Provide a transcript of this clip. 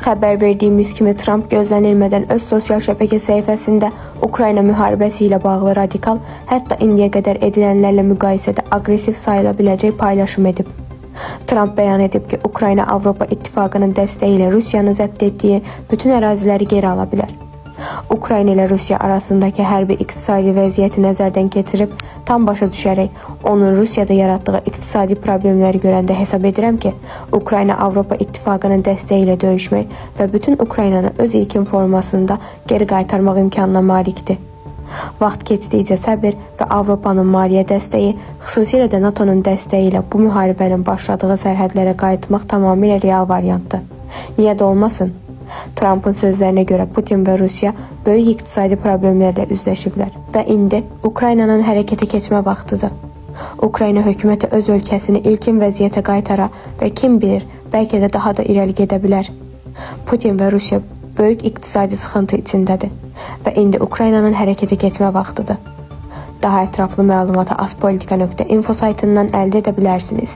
Xəbər verdiyimiz kimi Tramp gözlənilmədən öz sosial şəbəkə səhifəsində Ukrayna müharibəsi ilə bağlı radikal, hətta indiyə qədər edilənlərlə müqayisədə aqressiv sayıla biləcək paylaşım edib. Tramp bəyan edib ki, Ukrayna Avropa İttifaqının dəstəyi ilə Rusiyanın zəbt etdiyi bütün əraziləri geri ala bilər. Ukrayna ilə Rusiya arasındakı hərbi iqtisadi vəziyyəti nəzərdən keçirib tam başa düşərək onun Rusiyada yaratdığı iqtisadi problemləri görəndə hesab edirəm ki, Ukrayna Avropa İttifaqının dəstəyi ilə döyüşmək və bütün Ukraynanı öz ilkin formasında geri qaytarmaq imkanına malikdir. Vaxt keçdikcə səbir və Avropanın maliyyə dəstəyi, xüsusilə də NATO-nun dəstəyi ilə bu müharibənin başladığı sərhədlərə qayıtmaq tamamilə real variantdır. Niyə də olmasın? Trampın sözlərinə görə Putin və Rusiya böyük iqtisadi problemlərlə üzləşiblər və indi Ukraynanın hərəkətə keçmə vaxtıdır. Ukrayna hökuməti öz ölkəsini ilkin vəziyyətə qaytara və kim bilir, bəlkə də daha da irəli gedə bilər. Putin və Rusiya böyük iqtisadi sıxıntı içindədir və indi Ukraynanın hərəkətə keçmə vaxtıdır. Daha ətraflı məlumatı azpolitika.info saytından əldə edə bilərsiniz.